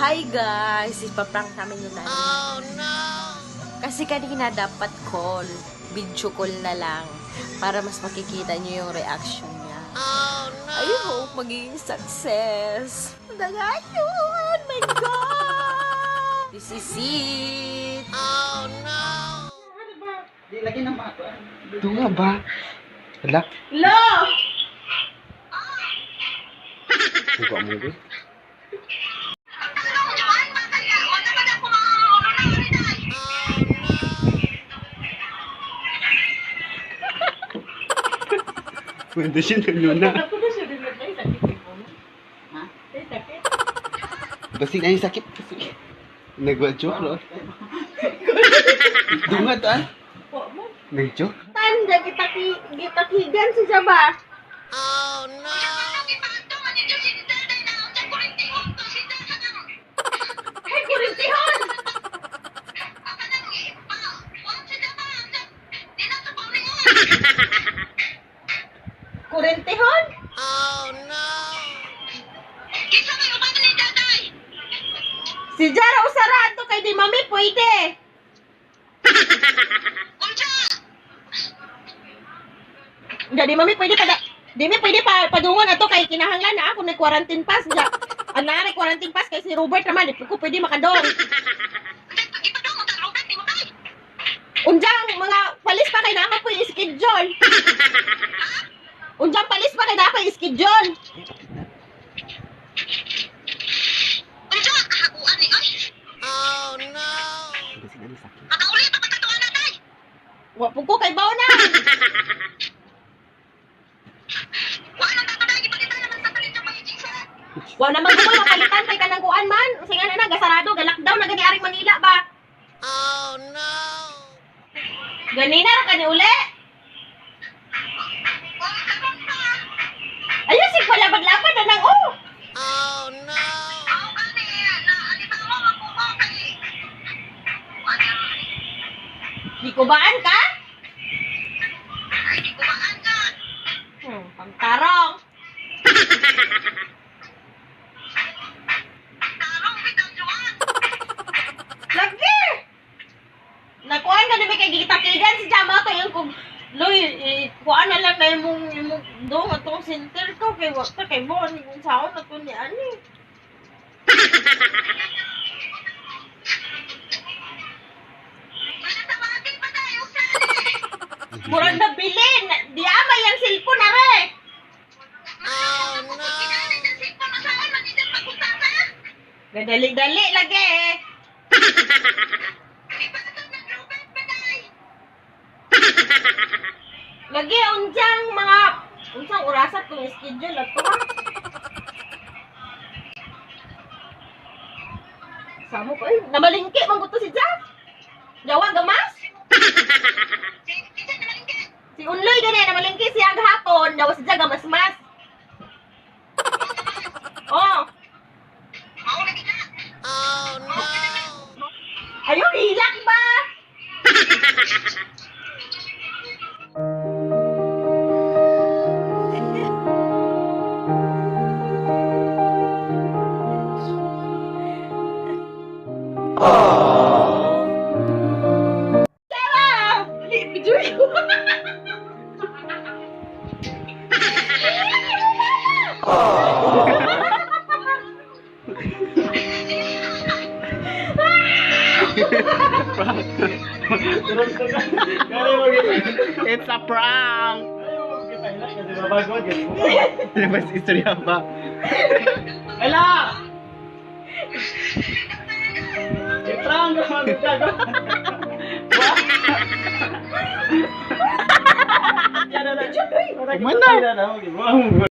Hi guys! Ipaprank namin yung nanay. Oh no! Kasi kanina dapat call. Video call na lang. Para mas makikita niyo yung reaction niya. Oh no! I hope magiging success. Nagayon! My God! This is it! Oh no! Di lagi na mga kuan. Tunga ba? Hala, Lo! buka mo ko. Pwede siya na. Ako na siya rin ay sakit ko. Ha? Ay sakit. Basig ay sakit. Nagwa-joke ro. Dunga ta. Wa mo. Nag-joke? Tanda kita gitakigan si Jaba. Ay, kurintihon! Kurintihon? Si Jara usarado kay di mami pwede. Di mami pwede pa di mi pwede pa padungon ato kay kinahanglan na ako nag quarantine pass ja. Anari quarantine pass kay si Robert naman di ko pwede makadong. Unjang mga palis pa kay naa ko schedule. Unjang palis pa kay naa ko schedule. Basig ay sakit. Wa pud ko kay bawo na. Wa naman ko mapalitan kay kanang kuan man. Sige na na gasarado, ga-lockdown na gani aring Manila ba. Oh no. Ganina ra kani uli. Ayun si palabag-lapad na nang oh. Di kubaan ka? Pangtarong. Lagi! Nakuan ka naman kay gitakigan si Jama to yung kung Loy, eh, kuan na lang na imong imong dong atong center to kay wa ta kay mo ni kung saon na to ni ani. Murag na bilin, di ama yang cellphone na re. Gadali-dali lagi eh. Lagi unjang mga unsang orasa tong schedule ato ha. Samo ko ay namalingki man gud to si Jack. Jawa gamas? Si Unloy gani namalingki siya gahapon, dawa si Jack gamas-mas. Oh. Ayun, hilak ba? Sarah! Dali, video yun. It's a prank. Labas istorya ba? Ela! I-prank ka man ka. Kumana. Kumana.